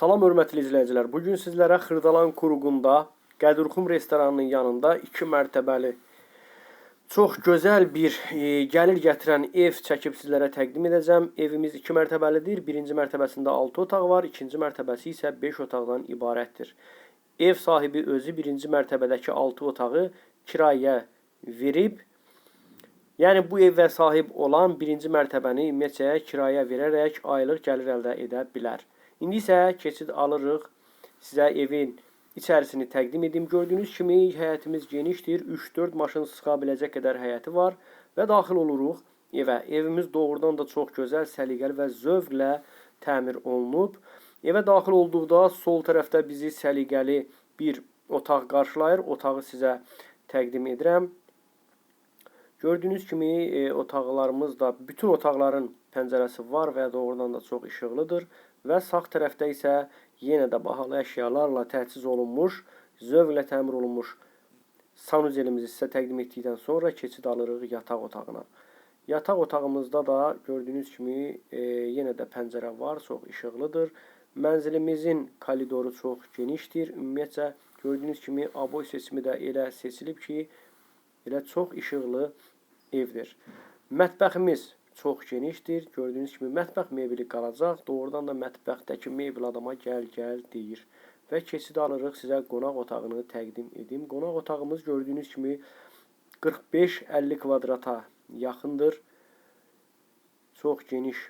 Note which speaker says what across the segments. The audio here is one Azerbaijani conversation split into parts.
Speaker 1: Salam hörmətli izləyicilər. Bugün sizlərə Xırdalan Kuruğunda Qədirxum restoranının yanında 2 mərtəbəli çox gözəl bir gəlir gətirən ev çəkib sizlərə təqdim edəcəm. Evimiz 2 mərtəbəlidir. Birinci mərtəbəsində 6 otaq var, ikinci mərtəbəsi isə 5 otaqdan ibarətdir. Ev sahibi özü birinci mərtəbədəki 6 otağı kirayə verib. Yəni bu evə sahib olan birinci mərtəbəni ümumiyyətcə kirayə verərək aylıq gəlir əldə edə bilər. İndi isə keçid alırıq. Sizə evin içərisini təqdim edim. Gördüyünüz kimi həyətimiz genişdir. 3-4 maşın sıxa biləcək qədər həyəti var və daxil oluruq evə. Evimiz doğrudan da çox gözəl, səliqəli və zövqlə təmir olunub. Evə daxil olduqda sol tərəfdə bizi səliqəli bir otaq qarşılayır. Otağı sizə təqdim edirəm. Gördüyünüz kimi otaqlarımız da, bütün otaqların pəncərəsi var və doğrudan da çox işıqlıdır. Və sağ tərəfdə isə yenə də bahalı əşyalarla təchiz olunmuş, zövqlə təmir olunmuş sanuzelimizi sizə təqdim etdikdən sonra keçid alırıq yataq otağına. Yataq otağımızda da gördüyünüz kimi yenə də pəncərə var, çox işıqlıdır. Mənzilimizin koridoru çox genişdir. Ümumiyyətcə gördüyünüz kimi aboy seçimi də elə seçilib ki, elə çox işıqlı evdir. Mətbəximiz çox genişdir. Gördüyünüz kimi mətbəx mebeli qalacaq. Doğrudan da mətbəxdəki mebel adama gəl, gəl deyir. Və keçid alırıq, sizə qonaq otağını təqdim edim. Qonaq otağımız gördüyünüz kimi 45-50 kvadrata yaxındır. Çox geniş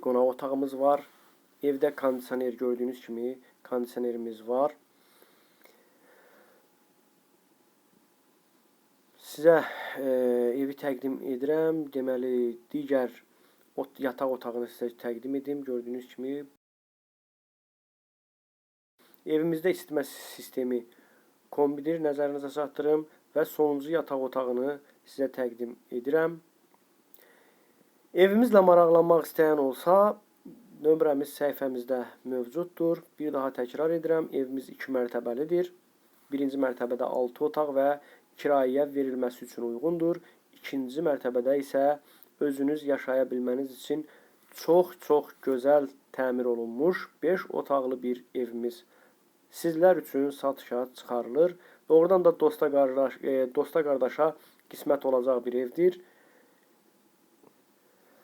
Speaker 1: qonaq otağımız var. Evdə kondisioner, gördüyünüz kimi kondisionerimiz var. Sizə evi təqdim edirəm. Deməli, digər yataq otağını sizə təqdim edim. Gördüyünüz kimi evimizdə isitmə sistemi kombidir. Nəzərinizə çatdırım və sonuncu yataq otağını sizə təqdim edirəm. Evimizlə maraqlanmaq istəyən olsa, nömrəmiz səhifəmizdə mövcuddur. Bir daha təkrar edirəm, evimiz 2 mərtəbəlidir. Birinci mərtəbədə 6 otaq və kirayəyə verilməsi üçün uyğundur. İkinci mərtəbədə isə özünüz yaşaya bilməniz üçün çox-çox gözəl təmir olunmuş 5 otaqlı bir evimiz sizlər üçün satışa çıxarılır. Doğrudan da dosta qardaşa qismət olacaq bir evdir.